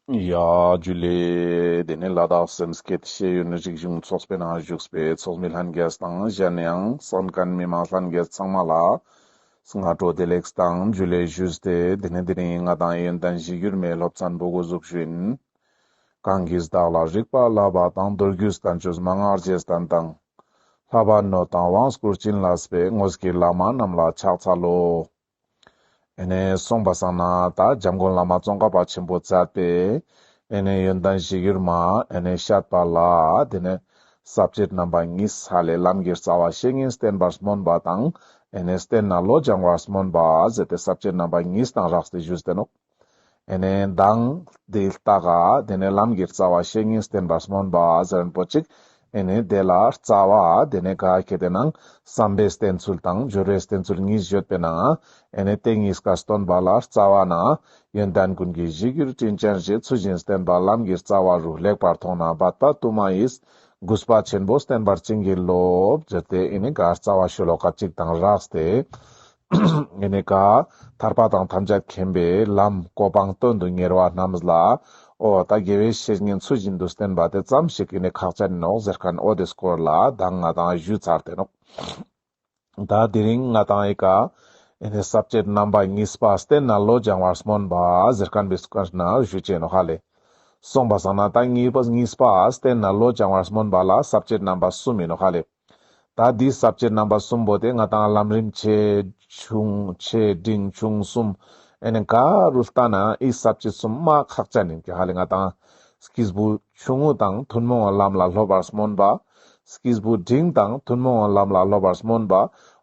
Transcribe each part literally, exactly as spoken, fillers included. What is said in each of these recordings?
ཡ་ཇུ་ལེ། དེ་ནས་ལ་དྭགས་སེམས་བསྐྱེད་ཤེས་ཡོན་རིག་གཞུང་ཚོགས་པའི་ནང་བཞུགས་པའི་ཚོགས་མི་ལྷན་རྒྱས་དང་གཞན་ཡང་གསན་མཁན་མི་མང་ལྷན་རྒྱས་ཚང་མ་ལ་སྔ་དྲོ་བདེ་ལེགས་དང་ཇུ་ལེ་ཞུས་ཏེ། དེ་ནས་དེ་རིང་ང་དང་ཡོན་ཏན་གཞིར་གྱུར་མའི་སློབ་ཚན་པོ་འགོ་འཛུགས་ཞུ་ཡིན། གང་གིས་བདག་ལ་རིག་པ་བསླབ་པ་དང་། མདོ་རྒྱུད་བསྟན་བཅོས་མན་ངག་རྗེས་བསྟན་དང་། ལྷག་པར་ནོད་དང་དབང་བསྐུར་བྱིན་བརླབས་པའི། དངོས་ཀྱི་བླ་མ་རྣམས་ལ་ཕྱག་འཚལ་ལོ། ཨེ་ནས་སོང་པ་སང་ན་ད་འཇམ་མགོན་བླ་མ་ཙོང་ཁ་པ་ཆེན་པོས་མཛད་པའི་ཨེ་ནས་ཡོན་ཏན་གཞིར་གྱུར་མ་ཨེ་ནས་བཤད་པ་ལ། དེ་ནས་ས་བཅད་རྣམ་པ་གཉིས་ཧ་ལས་ལམ་གྱི་རྩ་བ་བཤེས་གཉེན་བསྟེན་པར་སྨོན་པ་དང་། ཨེ་ནས་བསྟེན་ནས་བློ་སྦྱང་བར་སྨོན་པ་ཟེར་ཏེ་ས་བཅད་རྣམ་པ་གཉིས་དང་སྦྲགས་ཏེ་ཞུས་ཏེ་ནོག་ཨེ་ནས་མདང་དེ་ལྟ་ག་དེ་ནས་ལམ་གྱི་རྩ་བ་བཤེས་གཉེན་བསྟེན་པར་སྨོན་པ་ཟེར་མཁན་པོ་ཅིག་ཨེ་ནས་དེ་ལ་རྩ་བ་དེ་ནས་ག་ཁེ་ཏེ་ནང་བསམ་པའི་བསྟེན་ཚུལ་དང་སྦྱོར་བའི་བསྟེན་ཚུལ་གཉིས་ཡོད་པའི་ནང་ཨེ་ནས་དེ་གཉིས་ཀ་སྟོན་པ་ལ་རྩ་བ་ན་ཡོན་ཏན་ཀུན་གྱི་གཞིར་གྱུར་དྲིན་ཅན་རྗེ། ཚུལ་བཞིན་བསྟེན་པ་ལམ་གྱི་རྩ་བ་རུ། ལེགས་པར་མཐོང་ནས་འབད་པ་དུ་མ་ཡིས། གུས་པ་ཆེན་པོས་བསྟེན་པར་བྱིན་གྱིས་རློབས། ཟེར་ཏེ་ཨེ་ནས་ག་རྩ་བ་ཤོ་ལོ་ཀ་གཅིག་དང་སྦྲགས་ཏེ། ཨེ་ནས་ག་ཐར་པ་དང་ཐམས་ཅད་མཁྱེན་པའི་ལམ་གོ་འཕང་དོན་དུ་གཉེར་བ་རྣམས་ལ་འོ་ད་དགེ་བའི་བཤེས་གཉེན་ཚུལ་བཞིན་དུ་བསྟེན་པ་དེ་ཙམ་ཞིག་ཨེ་ནས་ཁག་ཅན་ནོག་ཟེར་མཁན་འོ་དེ་སྐོར་ལ་ད་ང་དང་ཞུས་ཚར་ཏེ་ནོག་ད་དེ་རིང་ང་དང་ཨེ་ཀ་ཨེ་ནས་ས་བཅད་རྣམ་པ་གཉིས་པ་བསྟེན་ནས་བློ་སྦྱང་བར་སྨོན་པ་ཟེར་མཁན་པོའི་སྐོར་ན་ཞུ་ཅེས་ནོག་ཧ་ལེ། སོང་པ་སང་ན་ད་གཉིས་པ་གཉིས་པ་བསྟེན་ནས་བློ་སྦྱང་བར་སྨོན་པ་ལ་ས་བཅད་རྣམ་པ་གསུམ་ཡིན་ནོག་ཧ་ལེ། ད་འདི་ས་བཅད་རྣམ་པ་གསུམ་པོ་དེ་ང་དང་ལམ་རིམ་ཆེ་ཆུང་ཆེ་འབྲིང་ཆུང་གསུམ་ཨེ་ནས་ག་རུ་ལྟ་ན་འི་ས་བཅད་གསུམ་མ་ཁག་ཅན་ཡིན་ཀྱག་ཧ་ལེ། ང་དང་སྐྱེས་བུ་ཆུང་ངུ་དང་ཐུན་མོང་བའི་ལམ་ལ་སློབ་པར་སྨོན་པ། སྐྱེས་བུ་འབྲིང་དང་ཐུན་མོང་བའི་ལམ་ལ་སློབ་པར་སྨོན་པ།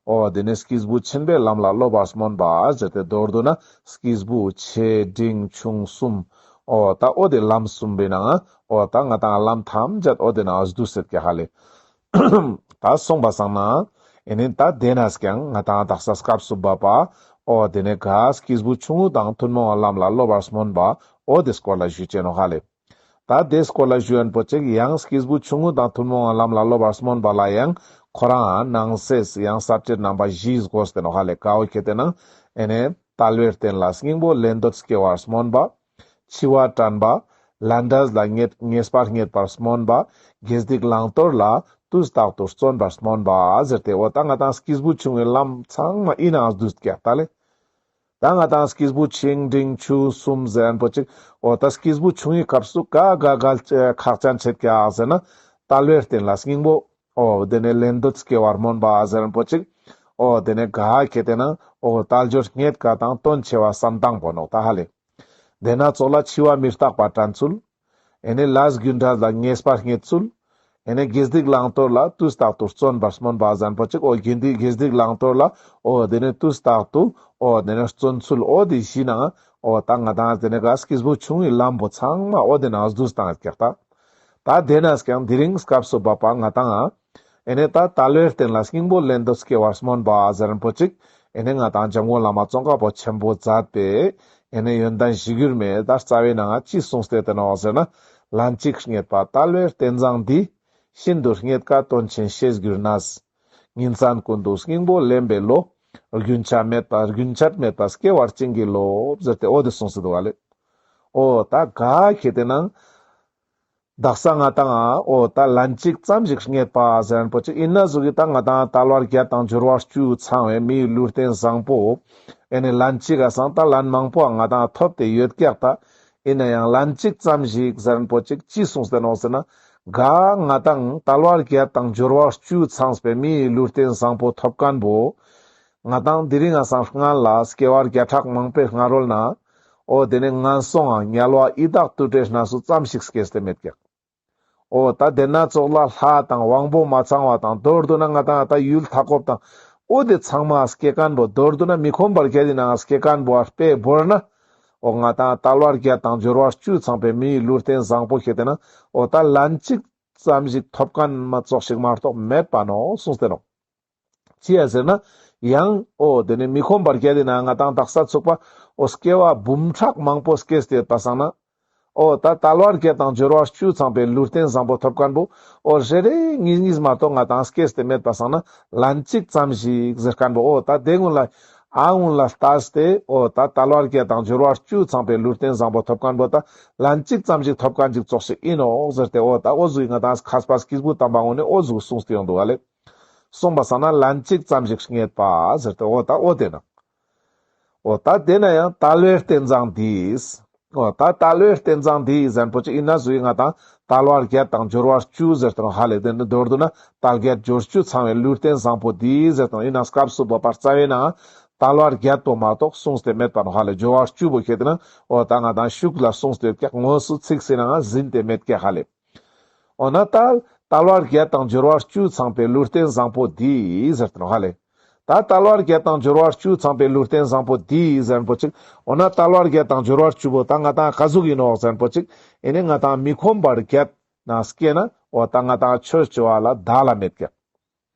འོ་དེ་ནས་སྐྱེས་བུ་ཆེན་པོའི་ལམ་ལ་སློབ་པར་སྨོན་པ་ཟེར་ཏེ་མདོར་བསྡུ་ན་སྐྱེས་བུ་ཆེ་འབྲིང་ཆུང་གསུམ། འོ་ད་འོ་དེ་ལམ་གསུམ་པའི་ནང་འོ་ད་ང་དང་ལམ་ཐམས་ཅད་འོ་དེ་ནང་བསྡུས་ཡོད་ཀྱག་ཧ་ལེ། ད་སོང་པ་སང་ན་ཨེ་ནས་ད་དེ་ནས་ཀྱང་ང་དང་དག་ས་སྐབས་སུ་བབ་པ་འོ་དེ་ནས་ག་སྐྱེས་བུ་ཆུང་ངུ་དང་ཐུན་མོང་བའི་ལམ་ལ་སློབ་པར་སྨོན་པ་འོ་དེ་སྐོར་ལ་ཞུ་ཅེས་ནོག་ཧ་ལེ། ད་དེ་སྐོར་ལ་ཞུ་མཁན་པོ་ཅིག་ཡང་སྐྱེས་བུ་ཆུང་ངུ་དང་ཐུན་མོང་བའི་ལམ་ལ་སློབ་པར་སྨོན་པ་ལ་ཡང་ཁོ་རང་ནང་གསེས་ཡང་ས་བཅད་རྣམ་པ་བཞི་བགོས་ཏེ་ནོག་ཧ་ལེ། ག་འོ་ཁེ་ཏེ་ནང་ཨེ་ནས་དལ་བའི་རྟེན་ལ་སྙིང་པོ་ལེན་འདོད་སྐྱེ་བར་སྨོན་པ། འཆི་བ་དྲན་པ། ལས་འབྲས་ལ་ངེས་ངེས་པ་རྙེད་པར་སྨོན་པ། དགེ་སྡིག་བླང་དོར་ལ་དུས་རྟག་ཏུ་བརྩོན་པར་སྨོན་པ་ཟེར་ཏེ་འོ་ད་ང་དང་སྐྱེས་བུ་ཆུང་ངུའི་ལམ་ཚང་མ་ཨི་ནང་བསྡུས་ཀྱག་ད་ལེ། ད་ང་དང་སྐྱེས་བུ་ཆེ་འབྲིང་ཆུང་གསུམ་ཟེར་མཁན་པོ་ཅིག་འོ་ད་སྐྱེས་བུ་ཆུང་ངུའི་སྐབས་སུ་ག་ག་ག་ཁག་ཅན་ཆེད་ཀྱག་ཟེར་ན་དལ་བའི་རྟེན་ལ་སྙིང་པོ་འོ་དེ་ནས་ལེན་འདོད་སྐྱེ་བར་སྨོན་པ་ཟེར་མཁན་པོ་ཅིག་འོ་དེ་ནས་ག་ཁེ་ཏེ་ནང་འོ་དལ་འབྱོར་རྙེད་དཀའ་དང་དོན་ཆེ་བ་བསམ་སྟངས་པོ་ནོག་ད་ཧ་ལེ། དེ་ནས་ཚོགས་ལ་འཆི་བ་མི་རྟག་པ་དྲན་ཚུལ། ཨེ་ནས་ལས་རྒྱུ་འབྲས་ལ་ངེས་པ་རྙེད་ཚུལ། ཨེ་ནས་དགེ་སྡིག་བླང་དོར་ལ་དུས་རྟག་ཏུ་བརྩོན་པར་སྨོན་པ་ཟེར་མཁན་པོ་ཅིག་འོ་དགེ་སྡིག་དགེ་སྡིག་བླང་དོར་ལ་འོ་དེ་ནས་དུས་རྟག་ཏུ་འོ་དེ་ནས་བརྩོན་ཚུལ་འོ་དེ་བཞི་ནང་འོ་ད་ང་དང་དེ་ནས་ག་སྐྱེས་བུ་ཆུང་ངུའི་ལམ་པོ་ཚང་མ་འོ་དེ་ནང་བསྡུས་བཏང་ཡོད་ཀྱག་ད། ད་དེ་ནས་ཀྱང་དེ་རིང་སྐབས་སུ་བབ་པ་ང་དང་ཨེ་ནས་ད་དལ་བའི་རྟེན་ལ་སྙིང་པོ་ལེན་འདོད་སྐྱེ་བར་སྨོན་པ་ཟེར་མཁན་པོ་ཅིག་ཨེ་ནས་ང་དང་འཇམ་མགོན་བླ་མ་ཙོང་ཁ་པ་ཆེན་པོས་མཛད་པའི་ཨེ་ནས་ཡོན་ཏན་གཞིར་གྱུར་མའི་ད་རྩ་བའི་ནང་ཅི་གསུངས་ཏེ་ཡོད་ནོག་ཟེར་ན། ལན་གཅིག་རྙེད་པ་དལ་བའི་རྟེན་བཟང་འདི། ཤིན་ཏུ་རྙེད་དཀའ་དོན་ཆེན་ཤེས་གྱུར་ནས། ཉིན་མཚན་ཀུན་ཏུ་སྙིང་པོ་ལེན་པའི་བློ། རྒྱུན་ཆད་མེད་པ་རྒྱུན་ཆད་མེད་པ་སྐྱེ་བར་བྱིན་གྱིས་རློབས་ཟེར་ཏེ་འོ་དེ་གསུངས་ཏེ་འདུག་ལེ། འོ་ད་ག་ཁེ་ཏེ་ནང་དག་ས་ང་དང་འོ་ད་ལན་གཅིག་ཙམ་ཞིག་རྙེད་པ་ཟེར་མཁན་པོ་ཅིག་ཡིན་ན་ཟུག་གི་ད་ང་དང་དལ་བ་བརྒྱད་དང་འབྱོར་བ་བཅུ་ཚང་བའི་མིའི་ལུས་རྟེན་བཟང་པོ་ཨེ་ནས་ལན་གཅིག་ག་སང་ད་ལན་མང་པོ་ང་དང་ཐོབ་སྟེ་ཡོད་ཀྱག་ད། ཡིན་ན་ཡང་ལན་གཅིག་ཙམ་ཞིག་ཟེར་མཁན་པོ་ཅིག་ཅི་གསུངས་ཏེ་ནོག་ཟེར་ན། ག་ང་དང་དལ་བ་བརྒྱད་དང་འབྱོར་བ་བཅུ་ཚང་བའི་མིའི་ལུས་རྟེན་བཟང་པོ་ཐོབ་མཁན་པོ། ང་དང་དེ་རིང་ང་སང་སྔན་ལ་སྐྱེ་བ་བརྒྱ་ཕྲག་མང་པོའི་སྔ་རོལ་ན། འོ་དེ་ནས་ངན་སོང་ང་དམྱལ་བ་ཡི་དྭགས་དུད་འགྲོའི་གནས་སུ་ཙམ་ཞིག་སྐྱེས་ཏེ་མེད་ཀྱག་འོ་ད་དེ་ནས་ཚོགས་ལ་ལྷ་དང་དབང་པོ་མ་ཚང་བ་དང་མདོར་བསྡུ་ན་ང་དང་ད་ཡུལ་མཐའ་འཁོབ་དང་འོ་དེ་ཚང་མ་སྐྱེ་མཁན་པོ་མདོར་བསྡུ་ན་མི་ཁོམ་པ་བརྒྱད་དེ་ནང་སྐྱེ་མཁན་པོ་དཔེ་བོར་ན། འོ་ང་དང་དལ་བ་བརྒྱད་དང་འབྱོར་བ་བཅུ་ཚང་བའི་མིའི་ལུས་རྟེན་བཟང་པོ་ཁེ་ཏེ་ནང་འོ་ད་ལན་གཅིག་ཙམ་ཞིག་ཐོབ་མཁན་མ་ཙོགས་ཤིག་མ་གཏོགས་མེད་པ་ནོག་གསུངས་ཏེ་ནོག་ཅི་ཡ་ཟེར་ན། ཡང་འོ་དེ་ནས་མི་ཁོམ་པ་བརྒྱད་དེ་ནང་ང་དང་དག་ས་ཚུག་པ་འོ་སྐྱེ་བ་འབུམ་ཕྲག་མང་པོ་སྐྱེས་ཏེ་ཡོད་པ་སང་ན། འོ་ད་དལ་བ་བརྒྱད་དང་འབྱོར་བ་བཅུ་ཚང་བའི་ལུས་རྟེན་བཟང་པོ་ཐོབ་མཁན་པོ་འོ་རེ་རེ་གཉིས་གཉིས་མ་གཏོགས་ང་དང་སྐྱེས་ཏེ་མེད་པ་སང་ན་ལན་གཅིག་ཙམ་ཞིག་ཟེར་མཁན་པོ་འོ་ད་དེ་སྔོན་ལ་ ཨ་འུན་ལ་ལྟས་ཏེ་འོ་ད་དལ་བ་བརྒྱད་དང་འབྱོར་བ་བཅུ་ཚང་པའི་ལུས་རྟེན་བཟང་པོ་ཐོབ་ཁན་བོ་ད་ལན་གཅིག་ཙམ་ཞིག་ཐོབ་ཁན་ཅིག་ཙོགས་ཤིག་ཨིན་ནོག་ཟེར་ཏེ། འོ་ད་འོ་ཟུག་གི་ང་དང་མཁས་པ་སྐྱེས་བུ་དམ་པ་གུན་ནི་འོ་ཟུག་གསུངས་ཏེ་ཡོང་དུག་ཨ་ལེ། གསུངས་པ་སང་ན་ལན་གཅིག་ཙམ་ཞིག་རྙེད་པ་ཟེར་ཏེ། འོ་ད་འོ་དེ་ན། འོ་ད་དེ་ན་ཡང་དལ་བའི་རྟེན་བཟང་འདིས། འོ་ད་དལ་བའི་རྟེན་བཟང་འདིས་ཟེར་ཁན་པོ་ཅིག་ཨིན་ན་ཟུག་གི་ང་དང་དལ་བ་བརྒྱད་དང་འབྱོར་བ་བཅུ་ཟེར་ཏེ་ནོག་ཧ་ལེ། དེ་ནི་མདོར་བསྡུ་ན་དལ་བརྒྱད་འབྱོར་བཅུ་ཚང་བའི་ལུས་རྟེན་བཟང་པོ་འདིས་ཟེར་ཏེ་ནོག་ཨིན་ན། སྐབས་སུ་བབ་པ་རྩ་བའི་ནང་དལ་བ་བརྒྱད་པོ་མ་གཏོགས་གསུངས་ཏེ་མེད་པ་ནོག་ཧ་ལེ། འབྱོར་བ་བཅུ་པོ་ཁེ་ཏེ་ན་འོ་ད་ང་དང་ཤུགས་ལ་གསུངས་ཏེ་ཡོད་ཀྱག། དངོས་སུ་ཚིག་སི་ནང་ཟིན་ཏེ་མེད་ཀྱག་ཧ་ལེ། འོ་ན་ད་དལ་བ་བརྒྱད་དང་འབྱོར་བ་བཅུ་ཚང་པའི་ལུས་རྟེན་བཟང་པོ་འདིས་ཟེར་ཏེ་ནོག་ཧ་ལེ། ད་དལ་བ་བརྒྱད་དང་འབྱོར་བ་བཅུ་ཚང་པའི་ལུས་རྟེན་བཟང་པོ་འདིས་ཟེར་ཁན་པོ་ཅིག། འོ་ན་དལ་བ་བརྒྱད་དང་འབྱོར་བ་བཅུ་པོ་ད་ང་དང་ག་ཟུག་ཨིན་ནོག་ཟེར་ཁན་པོ་ཅིག། ཨེ་ནི་ང་དང་མི་ཁོམ་པ་བརྒྱད་ནང་སྐྱེས་ན་འོ་ད་ང་དང་ཆོས་ཅོ་བ་ལ་དལ་ལ་མེད་ཀྱག།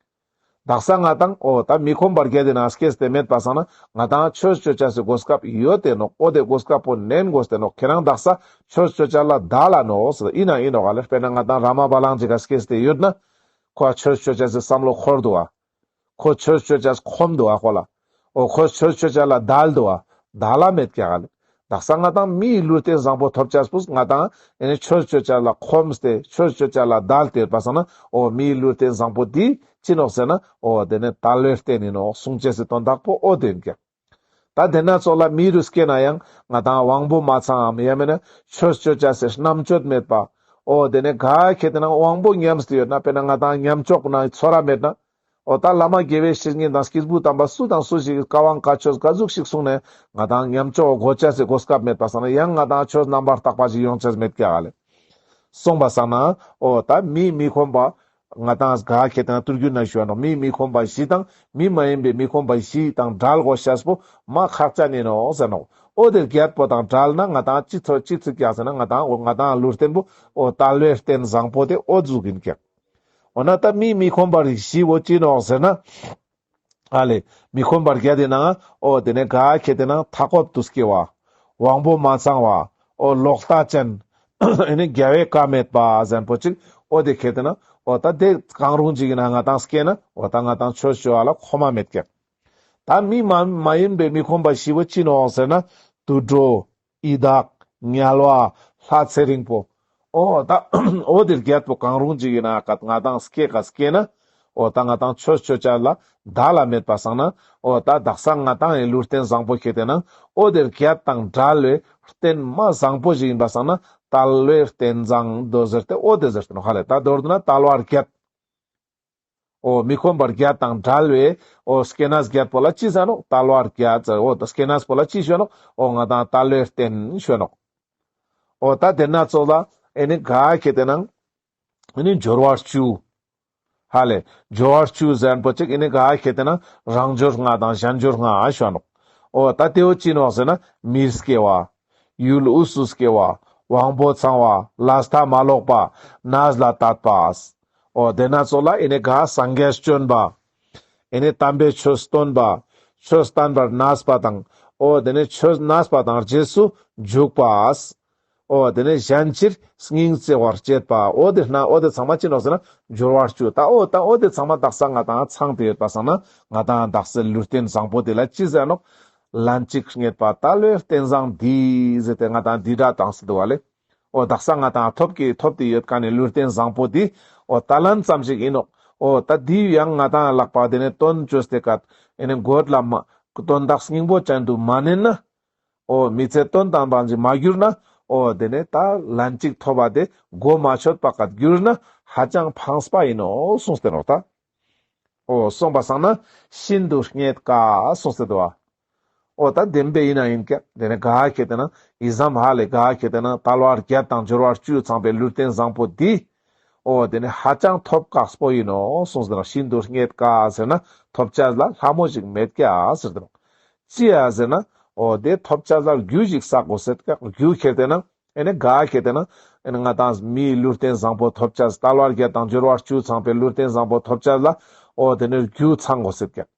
དག་ས་ང་དང་འོ་ད་མི་ཁོམ་པ་བརྒྱད་དེ་ནང་སྐྱེས་ཏེ་མེད་པ་སང་ན་ང་དང་ཆོས་ཅོ་ཅེས་སི་གོ་སྐབས་ཡོད་དེ་ནོག། འོ་དེ་གོ་སྐབས་པོ་ནན་དགོས་ཏེ་ནོག། ཁྱེ་རང་དག་ས་ཆོས་ཅོ་ཅེས་ལ་དལ་ལ་ནོག་ཟེར། ཨིན་ན་ཨིན་ནོག་ཨ་ལེ། དཔེར་ན་ང་དང་ར་མ་བ་ལང་ཅིག་ག་སྐྱེས་ཏེ་ཡོད་ན་ཁོ་ཆོས་ཅོ་ཅེས་སི་བསམ་བློ་འཁོར་དུག་པ། ཁོ་ཆོས་ཅོ་ཅེས་ཁོམ་དུག་པ་ཁོ་ལ། འོ་ཁོ་ཆོས་ཅོ་ཅེས་ལ་དལ་དུག་པ། དལ་ལ་མེད་ཀྱག་ཨ་ལེ། དག་ས་ང་དང་མིའི་ལུས་རྟེན་བཟང་པོ་ཐོབ་ཅེས་པོ་ང་དང་ཨེ་ནི་ཆོས་ཅོ་ཅེས་ལ་ཁོམས་ཏེ་ཆོས་ཅོ་ཅེས་ལ་དལ་ཏེ་ཡོད་པ་སང་ན་འོ་མིའི་ལུས་རྟེན་བཟང་པོ་འདི་ཅི་ནོག་ཟེར་ན་འོ་དེ་ནི་དལ་བའི་རྟེན་ཨིན་ནོག་གསུང་ཅེས་སི་དོན་དག་པོ་འོ་དེ་ཨིན་ཀྱག། ད་དེ་ན་ཙོགས་ལ་མི་རུ་སྐྱེས་ན་ཡང་ང་དང་དབང་པོ་མ་ཚང་ངམ་ཡང་མེན་ན་ཆོས་ཅོ་ཅེས་སི་རྣམ་དཔྱོད་མེད་པ། འོ་དེ་ནི་ག་ཁེ་ཏེ་ན་དབང་པོ་ཉམས་ཏེ་ཡོད་ན་དཔེར་ན་ང་དང་ཉམས་ཆོག་ན་ཚོར་ར་མེད་ན། འོ་ད་བླ་མ་དགེ་བའི་བཤེས་གཉེན་དང་སྐྱེས་བུ་དམ་པ་སུ་དང་སུ་ཞིག་གི་བཀའ་དབང་བཀའ་ཆོས་ག་ཟུག་ཞིག་གསུངས་ནའང་ང་དང་ཉམས་ཆོག་གོ་ཅེས་སི་གོ་སྐབས་མེད་པ་སང་ན་ཡང་ང་དང་ཆོས་རྣམ་པར་དག་པ་ཞིག་ཡོང་ཅེས་མེད་ཀྱག་ཨ་ལེ། གསུངས་པ་སང་ན་འོ་ད་མིའི་མི་ཁོམ་པ་ང་དང་ག་ཁེ་ཏེ་ན་ཐུར་གུ་ན་ཞུ་བ་ནོག། མིའི་མི་ཁོམ་པ་བཞི་དང་མི་མ་ཡིན་པའི་མི་ཁོམ་པ་བཞི་དང་བྲལ་དགོས་ཤེས་པོ་མ་ཁག་ཅན་ཨིན་ནོག་ཟེར་ནོག། འོ་དེ་བརྒྱད་པོ་དང་བྲལ་ན་ང་དང་ཅི་ཐོབ་ཅི་ཐོབ་ཀྱག་ཟེར་ན་ང་དང་འོ་ང་དང་ལུས་རྟེན་པོ་འོ་དལ་བའི་རྟེན་བཟང་པོ་དེ་འོ་ཟུག་ཨིན་ཀྱག། འོ་ན་ད་མིའི་མི་ཁོམ་པ་བཞི་བོ་ཅི་ནོག་ཟེར་ན། ཨ་ལེ། མི་ཁོམ་པ་བརྒྱད་དེ་ནང་འོ་དེ་ནི་ག་ཁེ་ཏེ་ན་མཐའ་འཁོབ་ཏུ་སྐྱེ་བ། དབང་པོ་མ་ཚང་བ། འོ་ལོག་ལྟ་ཅན། ཨེ་ནི་རྒྱལ་བའི་བཀའ་མེད་པ་ཟེར་ཁན་པོ་ཅིག། འོ་དེ་ཁེ་ཏེ་ན་འོ་ད་དེ་གང་རུང་ཅིག་གི་ནང་ང་དང་སྐྱེས་ན་འོ་ད་ང་དང་ཆོས་ཅོ་བ་ལ་ཁོམ་མ་མེད་ཀྱག། ད་མི་མ་མ་ཡིན་པའི་མི་ཁོམ་པ་བཞི་བོ་ཅི་ནོག་ཟེར་ན། དུད་འགྲོ། ཡི་དྭགས། དམྱལ་བ། ལྷ་ཚེ་རིང་པོ། འོ་ད་འོ་དེ་བརྒྱད་པོ་གང་རུང་ཅིག་གི་ནང་ང་ང་དང་སྐྱེ་ག་སྐྱེས་ན། འོ་ད་ང་དང་ཆོས་ཅོ་ཅེས་ལ་དལ་ལ་མེད་པ་སང་ན། འོ་ད་དག་ས་ང་དང་ངི་ལུས་རྟེན་བཟང་པོ་ཁེ་ཏེ་ན་འོ་དེ་བརྒྱད་དང་བྲལ་བའི་རྟེན་མ་བཟང་པོ་ཞིག་ཨིན་པ་སང་ན་དལ་བའི་རྟེན་བཟང་དོ་ཟེར་ཏེ་འོ་དེ་ཟེར་ཏེ་ནོག་ཧ་ལེ། ད་མདོར་བསྡུ་ན་དལ་བ་བརྒྱད། འོ་མི་ཁོམ་པ་བརྒྱད་དང་བྲལ་བའི་འོ་སྐྱེ་གནས་བརྒྱད་པོ་ལ་ཅི་ཟེར་ནོག། དལ་བ་བརྒྱད་ཟེར། འོ་ད་སྐྱེ་གནས་པོ་ལ་ཅི་ཞུ་ནོག། འོ་ང་དང་དལ་བའི་རྟེན་ཞུ་ནོག། འོ་ད་དེ་ན་ཙོགས་ལ་ཨེ་ནི་ག་ཁེ་ཏེ་ན་ཨེ་ནི་འབྱོར་བ་བཅུ། ཧ་ལེ། འབྱོར་བ་བཅུ་ཟེར་ཁན་པོ་ཅིག་ཨེ་ནི་ག་ཁེ་ཏེ་ན་རང་འབྱོར་ལྔ་དང་གཞན་འབྱོར་ལྔ་ཞུ་ནོག། འོ་ད་དེ་བོ་ཅི་ནོག་ཟེར་ན་མིར་སྐྱེ་བ། ཡུལ་དབུས་སུ་སྐྱེ་བ། དབང་པོ་ཚང་བ། ལས་མཐའ་མ་ལོག་པ། གནས་ལ་དད་པ། འོ་དེ་ན་ཙོགས་ལ་ཨེ་ནི་ག་སངས་རྒྱས་བྱོན་པ། ཨེ་ནི་དམ་པའི་ཆོས་སྟོན་པ། ཆོས་བསྟན་པར་གནས་པ་དང་། འོ་དེ་ནི་ཆོས་གནས་པ་དང་རྗེས་སུ་འཇུག་པ། འོ་དེ་ནི་གཞན་ཕྱིར་སྙིང་བརྩེ་བར་བྱེད་པ། འོ་དེ་ན་འོ་དེ་ཚང་མ་ཅི་ནོག་ཟེར་ན་འབྱོར་བ་བཅུ། ད་འོ་ད་འོ་དེ་ཚང་མ་དག་ས་ང་དང་ཚང་སྟེ་ཡོད་པ་སང་ན་ང་དང་དག་ས་ལུས་རྟེན་བཟང་པོ་དེ་ལ་ཅི་ཟེར་ནོག། ལན་གཅིག་རྙེད་པ་དལ་བའི་རྟེན་བཟང་འདིས་ཟེར་ཏེ་ང་དང་འདི་འདྲ་བཏང་སྟེ་འདུག་པ་ལེ། འོ་དག་ས་ང་དང་ཐོབ་ཀྱི་ཐོབ་སྟེ་ཡོད་ཁན་ནི་ལུས་རྟེན་བཟང་པོ་འདི་འོ་ད་ལན་ཙམ་ཞིག་ཨིན་ནོག། འོ་ད་འདི་ཡང་ང་དང་ལག་པ་དེ་ནི་དོན་བཅོས་ཏེ་ཀ་ཨེ་ནི་གོད་ལ་མ་དོན་དག་སྙིང་པོ་ཅན་དུ་མ་ནན་ན། འོ་མི་ཚེ་དོན་དམ་པ་ཞིག་མ་གྱུར་ན། འོ་དེ་ནི་ད་ལན་གཅིག་ཐོབ་པ་དེ་གོ་མ་ཆོད་པ་ཀ་གྱུར་ན་ཧ་ཅང་ཕངས་པ་ཨིན་ནོག་གསུངས་ཏེ་ནོག་ད། འོ་གསུངས་པ་སང་ན་ཤིན་ཏུ་རྙེད་དཀའ་གསུངས་ཏེ་འདུག་པ། འོ་ད་བདེན་པ་ཨིན་ན་ཨིན་ཀྱག། དེ་ནི་ག་ཁེ་ཏེ་ན་ཨི་ཙམ་ཧ་ལེ་ག་ཁེ་ཏེ་ན་དལ་བ་བརྒྱད་དང་འབྱོར་བ་བཅུ་ཚང་པའི་ལུས་རྟེན་བཟང་པོ་འདི། འོ་དེ་ནི་ཧ་ཅང་ཐོབ་དཀགས་པོ་ཨིན་ནོག་གསུངས་ཏེ་ནོག། ཤིན་ཏུ་རྙེད་དཀའ་ཟེར་ན་ཐོབ་ཅེས་ལ་ལྷ་མོ་ཞིག་མེད་ཀྱག་ཟེར་ཏེ་ནོག། ཅི་ཡ་ཟེར་ན། འོ་དེ་ཐོབ་ཅེས་ལ་རྒྱུ་ཞིག་བསགས་དགོས་ཟེར་ཀྱག། རྒྱུ་ཁེ་ཏེ་ན། ཨེ་ནི་ག་ཁེ་ཏེ་ན། ཨེ་ནི་ང་དང་མིའི་ལུས་རྟེན་བཟང་པོ་ཐོབ་ཅེས་དལ་བ་བརྒྱད་དང་འབྱོར་བ་བཅུ་ཚང་པའི་ལུས་རྟེན་བཟང་པོ་ཐོབ་ཅེས་ལ། འོ་དེ་ནི་རྒྱུ་ཚང་དགོས་ཟེར་ཀྱག།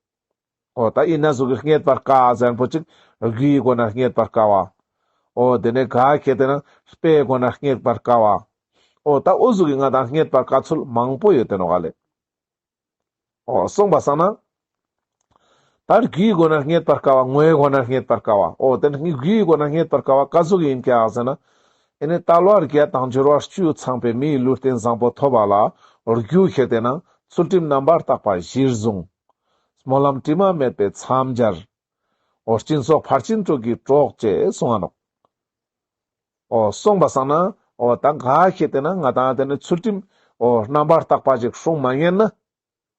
འོ་ད་ཨིན་ན་ཟུག་གི་རྙེད་པར་དཀའ་ཟེར་ཁན་པོ་ཅིག་རྒྱུའི་སྒོ་ནས་རྙེད་པར་དཀའ་བ། འོ་དེ་ནི་ག་ཁེ་ཏེ་ན་དཔེའི་སྒོ་ནས་རྙེད་པར་དཀའ་བ། འོ་ད་འོ་ཟུག་གི་ང་དང་རྙེད་པར་དཀའ་ཚུལ་མང་པོ་ཡོད་དེ་ནོག་ག་ལེ། འོ་གསུངས་པ་སང་ན། ད་རྒྱུའི་སྒོ་ནས་རྙེད་པར་དཀའ་བ། ངོ་བོའི་སྒོ་ནས་རྙེད་པར་དཀའ་བ། འོ་དེ་ནི་རྒྱུའི་སྒོ་ནས་རྙེད་པར་དཀའ་བ་ག་ཟུག་ཡིན་ཀྱག་ཟེར་ན། ཨེ་ནི་དལ་བ་བརྒྱད་དང་འབྱོར་བ་བཅུ་ཚང་པའི་མིའི་ལུས་རྟེན་བཟང་པོ་ཐོབ་པ་ལ་རྒྱུ་ཁེ་ཏེ་ན་ཚུལ་ཁྲིམས་རྣམ་པར་དག་པ་གཞིར་བཟུང་། སྨོན་ལམ་དྲི་མ་མེད་པའི་མཚམས་སྦྱར། འོ་སྦྱིན་སོགས་ཕར་ཕྱིན་དྲུག་གི་གྲོགས་བཅས་གསུངས་ས་ནོག། འོ་གསུངས་པ་སང་ན། འོ་ད་ག་ཁེ་ཏེ་ན་ང་དང་དེ་ནི་ཚུལ་ཁྲིམས་འོ་རྣམ་པར་དག་པ་ཞིག་སྲུང་མ་ཉན་ན།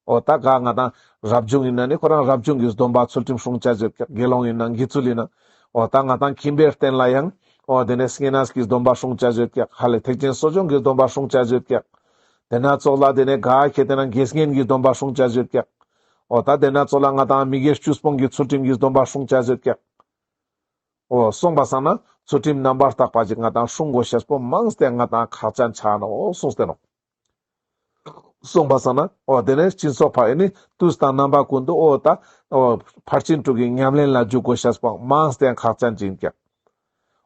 འོ་ད་ག་ང་དང་རབ་བྱུང་ཡིན་ན་ནི་ཁོ་རང་རབ་བྱུང་གི་སྡོམ་པ་ཚུལ་ཁྲིམས་སྲུང་བྱ་ཡོད་ཀྱག། དགེ་སློང་ཡིན་ན་དགེ་ཚུལ་ཡིན་ན། འོ་ད་ང་དང་ཁྱིམ་པའི་རྟེན་ལ་ཡང་འོ་དེ་ནས་བསྙེན་གནས་ཀྱི་སྡོམ་པ་སྲུང་བྱ་ཡོད་ཀྱག། ཧ་ལས་ཐེག་ཆེན་གསོ་སྦྱོང་གི་སྡོམ་པ་སྲུང་བྱ་ཡོད་ཀྱག། དེ་ན་ཚོགས་ལ་དེ་ནས་ག་ཁེ་ཏེ་ན་དགེ་བསྙེན་གྱི་སྡོམ་པ་སྲུང་བྱ་ཡོད་ཀྱག། འོ་ད་དེ་ན་ཚོགས་ལ་ང་དང་མི་དགེ་བཅུ་སྤོང་གི་ཚུལ་ཁྲིམས་ཀྱི་སྡོམ་པ་སྲུང་བྱ་ཡོད་ཀྱག། འོ་གསུངས་པ་སང་ན་ཚུལ་ཁྲིམས་རྣམ་པར་དག་པ་ཅིག་ང་དང་སྲུང་དགོས་ཤེས་པོ་མང་སྟེ་ང་དང་ཁག་ཅན་ཆ་ནོག་གསུངས་ཏེ་ནོག། གསུངས་པ་སང་ན་འོ་དེ་ནས་སྦྱིན་སོགས་ཕར་ཨེ་ནི་དུས་དང་རྣམ་པ་ཀུན་ཏུ་འོ་ད་འོ་ཕར་ཕྱིན་དྲུག་གི་ཉམས་ལེན་ལ་འཇུག་དགོས་ཤེས་པོ་མང་སྟེ་ཁག་ཅན་ཅིག་ཡིན་ཀྱག།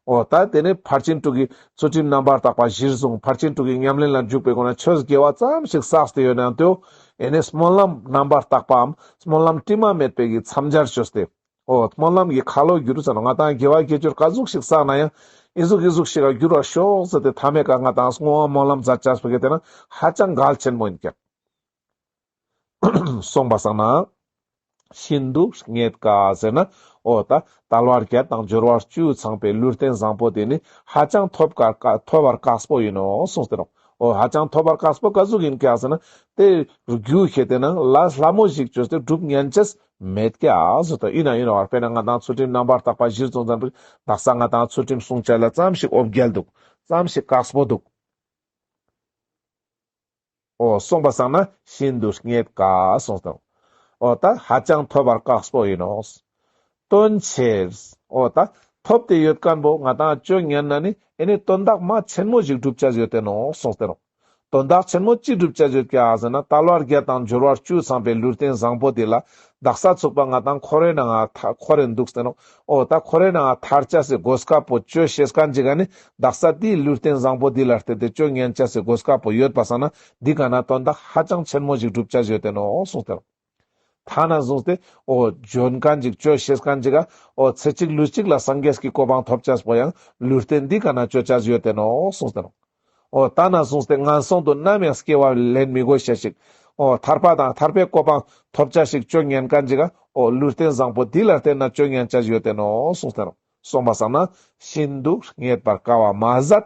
འོ་ད་དེ་ནས་ཕར་ཕྱིན་དྲུག་གི་ཚུལ་ཁྲིམས་རྣམ་པར་དག་པ་གཞིར་བཟུང་ཕར་ཕྱིན་དྲུག་གི་ཉམས་ལེན་ལ་འཇུག་པའི་སྒོ་ནས་ཆོས་དགེ་བ་ཙམ་ཞིག་བསགས་ཏེ་ཡོད་ན་ཡང་དེའོ་ཨེ་ནི་སྨོན་ལམ་རྣམ་པར་དག་པའམ་སྨོན་ལམ་དྲི་མ་མེད་པའི་གི་མཚམས་སྦྱར་བཅོས་ཏེ། འོ་སྨོན་ལམ་གྱི་ཁ་ལོ་བསྒྱུར་ཟེར་ནོག། ང་དང་དགེ་བ་དགེ་སྦྱོར་ག་ཟུག་ཞིག་བསགས་ན་ཡང་ཨི་ཟུག་ཨི་ཟུག་ཞིག་ག་བསྒྱུར་བ་ཤོག་ཟེར་ཏེ་མཐའ་མའི་ཀ་ང་དང་བསྔོ་བ་སྨོན་ལམ་མཛད་ཅེས་པོ་གི་དེ་ན་ཧ་ཅང་གལ་ཆེན་མོ་ཡིན་ཀྱག། གསུངས་པ་སང་ན། ཤིན་ཏུ་རྙེད་དཀའ་ཟེར་ན། འོ་ད་དལ་བ་བརྒྱད་དང་འབྱོར་བ་བཅུ་ཚང་པའི་ལུས་རྟེན་བཟང་པོ་དེ་ནི་ཧ་ཅང་ཐོབ་དཀའ་ཐོབ་པར་དཀགས་པོ་ཡིན་ནོག་གསུངས་ཏེ་ནོག། འོ་ཧ་ཅང་ཐོབ་པར་དཀགས་པོ་ག་ཟུག་ཡིན་ཀྱག་ཟེར་ན། དེ་རྒྱུ་ཁེ་ཏེ་ན་ལས་སླ་མོ་ཞིག་བཅོས་ཏེ་སྒྲུབ་ཉན་ཅེས་མེད་ཀྱག་ཟེར་ཏེ། ཡིན་ན་ཡིན་ནོག། དཔེར་ན་ང་དང་ཚུལ་ཁྲིམས་རྣམ་པར་དག་པ་གཞིར་བཟུང་ཙམ་པོ་དག་ས་ང་དང་ཚུལ་ཁྲིམས་སྲུང་བྱ་ལ་ཙམ་ཞིག་འོ་བརྒྱལ་འདུག། ཙམ་ཞིག་དཀགས་པོ་འདུག། འོ་གསུངས་པ་སང་ན་ཤིན་ཏུ་རྙེད་དཀའ་གསུངས་ཏེ་ནོག། འོ་ད་ཧ་ཅང་ཐོབ་པར་དཀགས་པོ་ཡིན་ནོག། དོན་ཆེར། འོ་ད་ཐོབ་སྟེ་ཡོད་མཁན་པོ་ང་དང་བཅོ་ཉན་ན་ནི་ཨེ་ནི་དོན་དག་མ་ཆེན་མོ་ཞིག་སྒྲུབ་བྱ་ཡོད་དེ་ནོག་གསུངས་ཏེ་ནོག། དོན་དག་ཆེན་མོ་ཅི་སྒྲུབ་བྱ་ཡོད་ཀྱག་ཟེར་ན། དལ་བ་བརྒྱད་དང་འབྱོར་བ་བཅུ་ཚང་པའི་ལུས་རྟེན་བཟང་པོ་དེ་ལ་དག་ས་ཚུག་པ་ང་དང་འཁོར་བའི་ནང་ང་ཐ་འཁོར་རེ་འདུག་སྟེ་ནོག། འོ་ད་འཁོར་བའི་ནང་ང་ཐར་ཅེས་སི་གོ་སྐབས་པོ་བཅོ་ཤེས་མཁན་ཅིག་ག་ནི་དག་ས་དེའི་ལུས་རྟེན་བཟང་པོ་འདི་ལ་བརྟེན་ཏེ་བཅོ་ཉན་ཅེས་སི་གོ་སྐབས་པོ་ཡོད་པ་སང་ན་འདི་ག་ན་དོན་དག་ཧ་ཅང་ཆེན་མོ་ཞིག་སྒྲུབ་བྱ་ཡོད་དེ་ནོག་གསུངས་ཏེ་ནོག། ཐ་ན་བཟུང་སྟེ་འོ་འཇོན་མཁན་ཅིག་བཅོ་ཤེས་མཁན་ཅིག་ག་འོ་ཚེ་གཅིག་ལུས་གཅིག་ལ་སངས་རྒྱས་ཀྱི་གོ་འཕང་ཐོབ་ཅེས་པོ་ཡང་ལུས་རྟེན་འདི་ག་ན་བཅོ་བྱ་ཡོད་དེ་ནོག་གསུངས་ཏེ་ནོག། འོ་ཐ་ན་བཟུང་སྟེ་ངན་སོང་དུ་ནམ་ཡང་སྐྱེ་བ་ལེན་མི་དགོས་ཤེས་ཤིག། འོ་ཐར་པ་དང་ཐར་པའི་གོ་འཕང་ཐོབ་བྱ་ཞིག་བཅོ་ཉན་མཁན་ཅིག་ག་འོ་ལུས་རྟེན་བཟང་པོ་འདི་ལ་བརྟེན་ན་བཅོ་ཉན་བྱ་ཡོད་དེ་ནོག་གསུངས་ཏེ་ནོག། གསུངས་པ་སང་ན་ཤིན་ཏུ་རྙེད་པར་དཀའ་བ་མ་ཟད།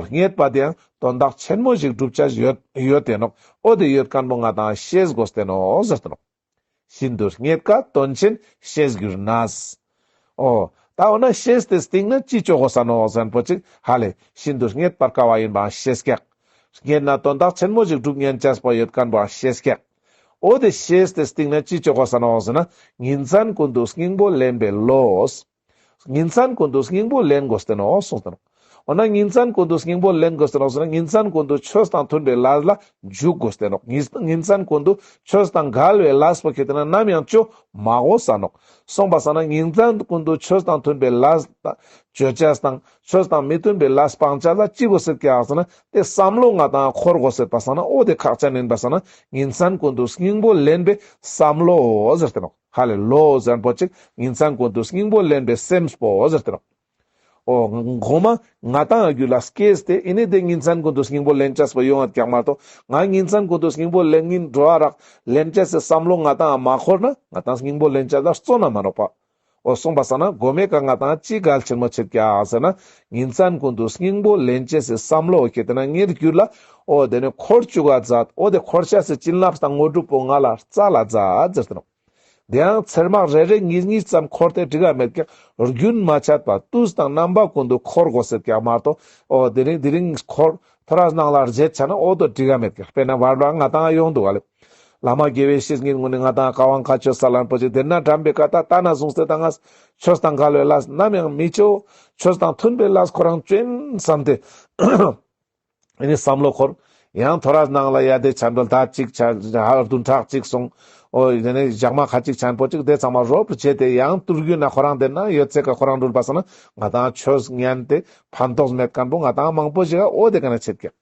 རྙེད་པ་དེ་ཡང་དོན་དག་ཆེན་མོ་ཞིག་སྒྲུབ་བྱ་ཡོད་ཡོད་དེ་ནོག། འོ་དེ་ཡོད་མཁན་པོ་ང་དང་ཤེས་དགོས་ཏེ་ནོག་ཟེར་ཏེ་ནོག། ཤིན་ཏུ་རྙེད་དཀའ་དོན་ཆེན་ཤེས་གྱུར་ནས། འོ་ད་འོ་ན་ཤེས་ཏེ་སྟིང་ན་ཅི་བཅོ་དགོས་ས་ནོག་ཟེར་ན་པོ་ཅིག་ཧ་ལས་ཤིན་ཏུ་རྙེད་པར་དཀའ་བ་ཡིན་པའང་ཤེས་ཀྱག། རྙེད་ན་དོན་དག་ཆེན་མོ་ཞིག་སྒྲུབ་ཉན་ཅེས་པོ་ཡོད་མཁན་པོའང་ཤེས་ཀྱག། འོ་དེ་ཤེས་ཏེ་སྟིང་ན་ཅི་བཅོ་དགོས་ས་ནོག་ཟེར་ན། ཉིན་མཚན་ཀུན་ཏུ་སྙིང་པོ་ལེན་པའི་བློ། ཉིན་མཚན་ཀུན་ཏུ་སྙིང་པོ་ལེན་དགོས་ཏེ་ནོག་གསུངས་ཏེ་ནོག། འོ་ན་ཉིན་མཚན་ཀུན་ཏུ་སྙིང་པོ་ལེན་དགོས་ཏེ་ནོག་ཟེར་ན། ཉིན་མཚན་ཀུན་ཏུ་ཆོས་དང་མཐུན་པའི་ལས་ལ་འཇུག་དགོས་ཏེ་ནོག། ཉིན་ཉིན་མཚན་ཀུན་ཏུ་ཆོས་དང་འགལ་བའི་ལས་པོ་ཁེ་ཏེ་ན་ནམ་ཡང་བཅོ་མ་དགོས་ས་ནོག། གསུངས་པ་སང་ན་ཉིན་མཚན་ཀུན་ཏུ་ཆོས་དང་མཐུན་པའི་ལས་བཅོ་ཅེས་དང་ཆོས་དང་མི་མཐུན་པའི་ལས་སྤང་ཅེས་ལ་ཅི་དགོས་ཟེར་ཀྱག་ཟེར་ན། དེ་བསམ་བློ་ང་དང་འཁོར་དགོས་ཟེར་པ་སང་ན་འོ་དེ་ཁག་ཅན་ཡིན་པ་སང་ན་ཉིན་མཚན་ཀུན་ཏུ་སྙིང་པོ་ལེན་པའི་བསམ་བློ་ཟེར་ཏེ་ནོག། ཧ་ལས་བློ་ཟེར་མཁན་པོ་ཅིག་ཉིན་མཚན་ཀུན་ཏུ་སྙིང་པོ་ལེན་པའི་སེམས་པོ་ཟེར་ཏེ་ནོག། འོ་གོ་མ་ང་དང་རྒྱུད་ལ་སྐྱེས་ཏེ་ཨེ་ནི་དེ་ཉིན་མཚན་ཀུན་ཏུ་སྙིང་པོ་ལེན་ཅེས་པོ་ཡོང་ཡོད་ཀྱག་མ་གཏོགས། ང་ཉིན་མཚན་ཀུན་ཏུ་སྙིང་པོ་ལེན་ཉིན་འགྲོ་བ་རག་ལེན་ཅེས་སི་བསམ་བློ་ང་དང་མ་འཁོར་ན་ང་དང་སྙིང་པོ་ལེན་ཅེས་ལ་བརྩོན་ན་མ་ནོག་པ། འོ་གསུངས་པ་སང་ན་གོ་མའི་ཀ་ང་དང་ཅི་གལ་ཆེན་མོ་ཆེད་ཀྱག་ཟེར་ན། ཉིན་མཚན་ཀུན་ཏུ་སྙིང་པོ་ལེན་ཅེས་སི་བསམ་བློ་ཁེ་ཏེ་ན་ངའི་རྒྱུད་ལ་འོ་དེ་ནི་འཁོར་བཅུག་ག་མཛད། འོ་དེ་འཁོར་ཅེས་སི་བྱིན་རླབས་དང་དངོས་གྲུབ་པོ་ང་ལ་སྩལ་ལ་མཛད་ཟེར་ཏེ་ནོག། དེའང་ཚེར་མ་རེ་རེ་གཉིས་གཉིས་ཙམ་འཁོར་ཏེ་འགྲིག་ག་མེད་ཀྱག། རྒྱུན་མ་ཆད་པ་དུས་དང་རྣམ་པ་ཀུན་ཏུ་འཁོར་དགོས་ཟེར་ཀྱག་མ་གཏོགས། འོ་དེ་རིང་དེ་རིང་འཁོར་ཐོ་རས་ནང་ལ་བརྗེད་ཆ་ན་འོ་དོ་འགྲིག་ག་མེད་ཀྱག། དཔེར་ན་བར་བར་ང་དང་ཡོང་འདུག་ག་ལེ། བླ་མ་དགེ་བའི་བཤེས་གཉེན་ཀུན་ནི་ང་དང་བཀའ་དབང་བཀའ་ཆོས་སལ་ལན་པོ་ཅིག་དེ་ན་དྲན་པའི་ཀ་ད་ལྟ་ན་བཟུང་སྟེ་ད་ང་ཆོས་དང་འགལ་བའི་ལས་ནམ་ཡང་མི་བཅོ། ཆོས་དང་མཐུན་པའི་ལས་ཁོ་རང་བཅོ་ཡིན་བསམ་སྟེ། ཨེ་ནི་བསམ་བློ་འཁོར། ཡང་ཐོ་རས་ནང་ལ་ཡ་དེ་ཆ་འགྲོ་ད་ཅིག་ཆ་ཧ་བདུན་ཕྲག་ཅིག་སོང་། འོ་དེ་ནས་ཞག་མ་ཁ་ཅིག་ཆ་པོ་ཅིག་དེ་ཚང་མ་རོབ་བྱས་ཏེ་ཡང་ཏུར་རྒྱུ་ན་ཁོ་རང་དེ་ན་ཡོད་ཚད་ཀ་ཁོ་རང་འགྲུལ་པ་སང་ན་ང་དང་ཆོས་ཉན་ཏེ་ཕན་ཐོགས་མེད་མཁན་པོ་ང་དང་མང་པོ་ཞིག་ག་འོ་དེ་ཀ་ན་ཆེད་ཀྱག།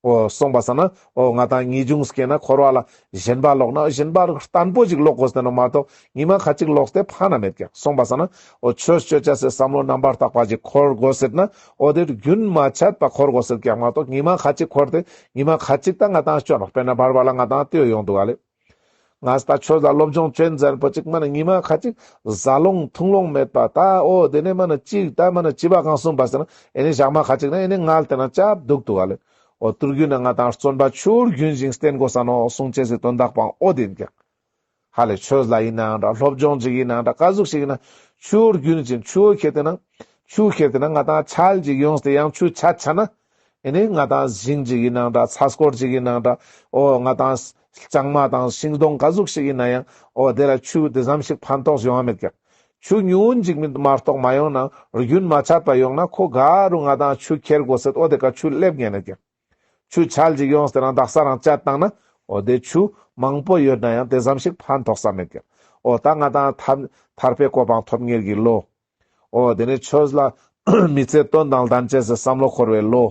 འོ་སོང་པ་སང་ན་འོ་ང་དང་ངེས་འབྱུང་སྐྱེས་ན་འཁོར་བ་ལ་ཞེན་པ་ལོག་ན་ཞེན་པ་བརྟན་པོ་ཞིག་ལོག་དགོས་ཏེ་ནོག་མ་གཏོགས་ཉི་མ་ཁ་ཅིག་ལོག་སྟེ་ཕན་ན་མེད་ཀྱག། སོང་པ་སང་ན་འོ་ཆོས་སྤྱོད་ཅེས་སི་བསམ་བློ་རྣམ་པར་དག་པ་ཞིག་འཁོར་དགོས་ཟེར་ན་འོ་དེ་རྒྱུན་མ་ཆད་པ་འཁོར་དགོས་ཟེར་ཀྱག་མ་གཏོགས་ཉི་མ་ཁ་ཅིག་འཁོར་ཏེ་ཉི་མ་ཁ་ཅིག་ད་ང་དང་སྤྱོད་ནོག། དཔེར་ན་བར་བར་ལ་ང་དང་ལྟོས་ཡོང་འདུག་ག་ལེ། ང་ད་ཆོས་ལ་སློབ་སྦྱོང་ཅོ་ཡིན་ཟེར་པོ་ཅིག་མ་ན་ཉི་མ་ཁ་ཅིག་ཟ་ལོང་འཐུང་ལོང་མེད་པ་ད་འོ་དེ་ནས་མ་ན་ཅིག་ད་མ་ན་ཅི་བ་གང་གསུངས་པ་ཟེར་ན་ཨེ་ནི་ཞག་མ་ཁ་ཅིག་ན་ཨེ་ནི་ངལ་ཏེ་ན་ཅབ་འདུག་འདུག་ག་ལེ། འོ་དུས་རྒྱུན་ན་ང་དང་བརྩོན་པ་ཆུ་རྒྱུན་བཞིན་བསྟེན་དགོས་ས་ནོག་གསུང་ཅེས་སི་དོན་དག་པོའང་འོ་དེ་ཡིན་ཀྱག། ཧ་ལེ་ཆོས་ལ་ཡིན་ནའང་འདྲ་སློབ་སྦྱོང་ཅིག་ཡིན་ནའང་འདྲ་ག་ཟུག་ཞིག་ཡིན་ན་ཆུ་རྒྱུན་བཞིན་ཆུ་ཁྱེར་ཏེ་ན་ཆུ་ཁྱེར་ཏེ་ན་ང་དང་ཆལ་ཅིག་ཡོངས་ཏེ་ཡང་ཆུ་ཆད་ཆ་ན། ཨེ་ནི་ང་དང་ཞིང་ཅིག་ཡིན་ནའང་འདྲ་ཚ་སྐོར་ཅིག་ཡིན་ནའང་འདྲ་འོ་ང་དང་ལྕང་མ་དང་ཤིང་སྡོང་ག་ཟུག་ཞིག་ཡིན་ན་ཡང་འོ་དེ་ལ་ཆུ་དེ་ཙམ་ཞིག་ཕན་ཐོགས་ཡོང་བ་མེད་ཀྱག། ཆུ་ཉུང་ངུན་ཅིག་མ་གཏོགས་མ་ཡོང་ན་རྒྱུན་མ་ཆད་པ་ཡོང་ན་ཁོ་ག་རུ་ང་དང་ཆུ་ཁྱེར་དགོས་ཟེར་འོ་དེ་ཀ་ཆུ་སླེབས་ཉན་ནེ་ཀྱག། ཆུ་ཆལ་ཅིག་ཡོངས་ཏེ་རང་དག་ས་རང་བཅད་བཏང་ན་འོ་དེ་ཆུ་མང་པོ་ཡོད་ན་ཡང་དེ་ཙམ་ཞིག་ཕན་ཐོགས་ས་མེད་ཀྱག། འོ་ད་ང་དང་ཐར་ཐར་པའི་གོ་འཕང་ཐོབ་ཉེར་གྱི་བློ། འོ་དེ་ནས་ཆོས་ལ་མི་ཚེ་དོན་དང་ལྡན་ཅེས་སི་བསམ་བློ་འཁོར་བའི་བློ།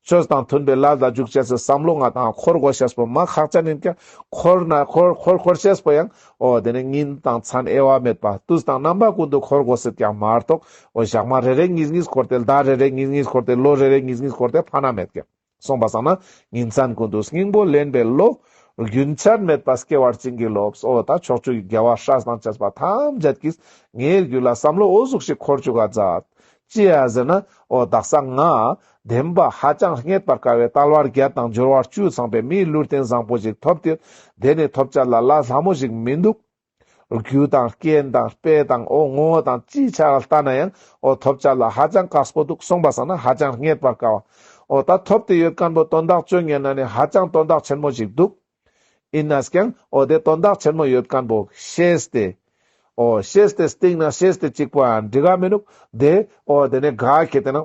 ཆོས་དང་མཐུན་པའི་ལས་ལ་འཇུག་ཅེས་སི་བསམ་བློ་ང་དང་འཁོར་དགོས་ཤེས་པོ་མ་ཁག་ཅན་ཡིན་ཀྱག། འཁོར་ན་འཁོར་འཁོར་འཁོར་ཤེས་པོ་ཡང་འོ་དེ་ནས་ཉིན་དང་མཚན་དབྱེ་བ་མེད་པ་དུས་དང་རྣམ་པ་ཀུན་ཏུ་འཁོར་དགོས་ཟེར་ཀྱག་མ་གཏོགས་འོ་ཞག་མ་རེ་རེ་གཉིས་གཉིས་འཁོར་ཏེ་ཟླ་རེ་རེ་གཉིས་གཉིས་འཁོར་ཏེ་ལོ་རེ་རེ་གཉིས་གཉིས་འཁོར་ཏེ་ཕན་ན་མེད་ཀྱག། སོང་པ་སང་ན་ཉིན་མཚན་ཀུན་ཏུ་སྙིང་པོ་ལེན་པའི་བློ། རྒྱུན་ཆད་མེད་པ་སྐྱེ་བར་བྱིན་གྱིས་རློབས། འོ་ད་ཕྱོགས་བཅུའི་རྒྱལ་བ་སྲས་དང་བཅས་པ་ཐམས་ཅད་ཀྱིས་ངའི་རྒྱུད་ལ་བསམ་བློ་འོ་ཟུག་ཞིག་འཁོར་བཅུག་ག་མཛད། ཅི་ཡ་ཟེར་ན་འོ་དག་ས་ང་བདེན་པ་ཧ་ཅང་རྙེད་པར་དཀའ་བའི་དལ་བ་བརྒྱད་དང་འབྱོར་བ་བཅུ་ཚང་པའི་མིའི་ལུས་རྟེན་བཟང་པོ་ཞིག་ཐོབ་སྟེ་དེ་ནི་ཐོབ་བྱ་ལ་ལས་སླ་མོ་ཞིག་མི་འདུག། རྒྱུ་དང་རྐྱེན་དང་དཔེ་དང་འོ་ངོ་བོ་དང་ཅི་ཆ་ལ་ལྟ་ན་ཡང་འོ་ཐོབ་བྱ་ལ་ཧ་ཅང་དཀགས་པོ་འདུག། སོང་པ་སང་ན་ཧ་ཅང་རྙེད་པར་དཀའ་བ། འོ་ད་ཐོབ་སྟེ་ཡོད་མཁན་པོ་དོན་དག་ཅོ་ཉན་ན་ནི་ཧ་ཅང་དོན་དག་ཆེན་མོ་ཞིག་འདུག། ཡིན་ནའང་འོ་དེ་དོན་དག་ཆེན་མོ་ཡོད་མཁན་པོ་ཤེས་ཏེ། འོ་ཤེས་ཏེ་སྟིང་ན་ཤེས་ཏེ་གཅིག་པོའང་འགྲིག་ག་མི་འདུག། དེ་འོ་དེ་ནས་ག་ཁེ་ཏེ་ན།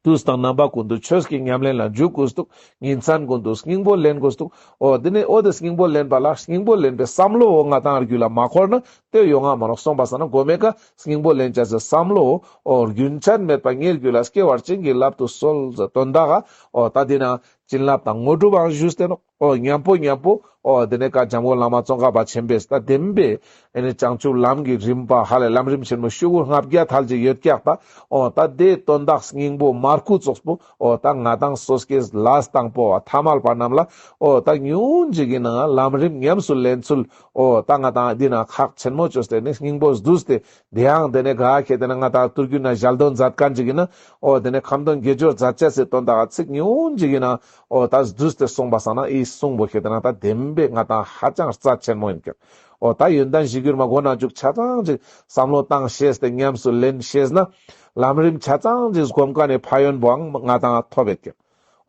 དུས་དང་རྣམ་པ་ཀུན་ཏུ་ཆོས་ཀྱི་ཉམས་ལེན་ལ་འཇུག་དགོས་འདུག། ཉིན་མཚན་ཀུན་ཏུ་སྙིང་པོ་ལེན་དགོས་འདུག། འོ་དེ་ནས་འོ་དེ་སྙིང་པོ་ལེན་པ་ལ་སྙིང་པོ་ལེན་པའི་བསམ་བློ་འོ་ང་དང་རྒྱུད་ལ་མ་འཁོར་ན་དེ་ཡོང་ང་མ་ནོག། སོང་པ་སང་ན་མགོ་མའི་ཀ་སྙིང་པོ་ལེན་བྱ་སའི་བསམ་བློ་འོ་རྒྱུན་ཆད་མེད་པ་ངའི་རྒྱུད་ལ་སྐྱེ་བར་བྱིན་གྱིས་བརླབ་ཏུ་གསོལ་ཟེར་དོན་དག་ག་འོ་ད་དེ་ན་བྱིན་རླབས་དང་དངོས་གྲུབ་པའང་ཞུས་ཏེ་ནོག། འོ་མཉམ་པོ་མཉམ་པོ་འོ་དེ་ནས་ཀ་འཇམ་མགོན་བླ་མ་ཙོང་ཁ་པ་ཆེན་པོས་ད་བདེན་པའི་ཨེ་ནི་བྱང་ཆུབ་ལམ་གྱི་རིམ་པ་ཧ་ལས་ལམ་རིམ་ཆེན་མོ་ཤོག་གུ་ལྔ་བརྒྱ་ཐལ་ཅིག་ཡོད་ཀྱག་ད། འོ་ད་དེ་དོན་དག་སྙིང་པོ་མར་ཁུ་ཙོགས་པོ་འོ་ད་ང་དང་སོ་སྐྱེས་ལས་དང་པོ་བ་ཐ་མལ་པ་རྣམས་ལ་འོ་ད་ཉུང་ངུན་ཅིག་གི་ནང་ལམ་རིམ་ཉམས་སུ་ལེན་ཚུལ་འོ་ད་ང་དང་འདི་ན་ཁག་ཆེན་མོ་བཅོས་ཏེ་ནི་སྙིང་པོ་བསྡུས་ཏེ་དེའང་དེ་ནས་ག་ཁེ་ཏེ་ན་ང་དང་དུས་རྒྱུན་ན་ཞལ་འདོན་མཛད་མཁན་ཅིག་ཡིན་ན་འོ་དེ་ནས་ཁ་འདོན་དགེ་སྦྱོར་མཛད་ཅེས་སི་དོན་དག་ག་ཚིག་ཉུང་ངུན་ཅིག་ཡིན་ན། འོ་ད་བསྡུས་ཏེ་གསུངས་པ་སང་ན་ཨི་གསུང་པོ་ཁེ་ཏེ་ན་ད་བདེན་པའི་ང་དང་ཧ་ཅང་རྩ་ཆེན་མོ་ཡིན་ཀྱག། འོ་ད་ཡོན་ཏན་གཞིར་གྱུར་མ་མགོ་ན་འཇུག་ཆ་ཚང་ཅིག་བསམ་བློ་བཏང་ཤེས་ཏེ་ཉམས་སུ་ལེན་ཤེས་ན་ལམ་རིམ་ཆ་ཚང་ཅིག་སྒོམ་མཁན་ནི་ཕན་ཡོན་པོའང་ང་དང་ཐོབ་ཡོད་ཀྱག།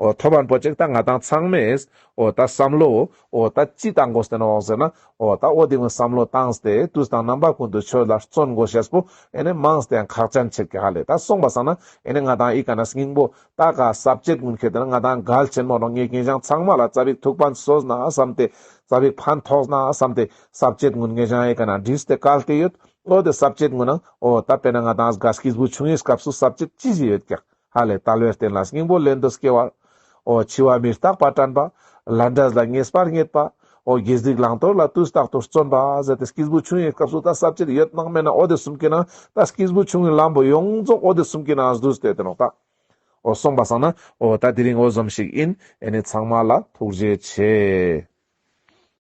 འོ་ཐོབ་པ་པོ་ཅིག་ད་ང་དང་ཚང་མས་འོ་ད་བསམ་བློ་འོ་ད་ཅི་བཏང་དགོས་ཏེ་ནོག་ཟེར་ན་འོ་ད་འོ་དེ་ངོ་བསམ་བློ་བཏང་སྟེ་དུས་དང་རྣམ་པ་ཀུན་ཏུ་ཆོས་ལ་བརྩོན་དགོས་ཤེས་པོ་ཨེ་ནི་མང་སྟེ་ཡང་ཁག་ཅན་ཆེད་ཀྱག་ཧ་ལས་ད་གསུངས་པ་སང་ན་ཨེ་ནི་ང་དང་ཨི་ཀ་ན་སྙིང་པོ། ད་ག་ས་བཅད་ཀུན་ཁེ་ཏེ་ན་ང་དང་གལ་ཆེན་མོ་ནོག། ངས་ཉེ་ཞང་ཚང་མ་ལ་ཙ་པིག་ཐུགས་ཕན་གསོས་ན་བསམ་སྟེ་ཙ་པིག་ཕན་ཐོགས་ན་བསམ་སྟེ་ས་བཅད་ཀུན་ཉེ་ཞང་ཨི་ཀ་ན་བྲིས་ཏེ་བཀལ་ཏེ་ཡོད། འོ་དེ་ས་བཅད་ཀུན་ནང་འོ་ད་དཔེར་ན་ང་དང་ག་སྐྱེས་བུ་ཆུང་ངུའི་སྐབས་སུ་ས་བཅད་ཅི་ཞིག་ཡོད་ཀྱག་ཧ་ལས། དལ་བའི་རྟེན་ལ་སྙིང་པོ་ལེན་དུ་སྐྱེ་བ། འོ་འཆི་བ་མི་རྟག་པ་དྲན་པ། ལས་འབྲས་ལ་ངེས་པ་རྙེད་པ། འོ་དགེ་སྡིག་བླང་དོར་ལ་དུས་རྟག་ཏུ་བརྩོན་པ་ཟེར་ཏེ་སྐྱེས་བུ་ཆུང་ངུའི་སྐབས་སུ་ད་ས་བཅད་ཡོད་ནང་མེད་ན་འོ་དེ་གསུམ་གྱི་ནང་ད་སྐྱེས་བུ་ཆུང་ངུའི་ལམ་པོ་ཡོངས་རྫོགས་འོ་དེ་གསུམ་གྱི་ནང་བསྡུས་ཏེ་ཡོད་དེ་ནོག་ད། འོ་གསུངས་པ་སང་ན་འོ་ད་དེ་རིང་འོ་ཙམ་ཞིག་ཡིན། ཨེ་ནི་ཚང་མ་ལ་ཐུགས་རྗེ་ཆེ།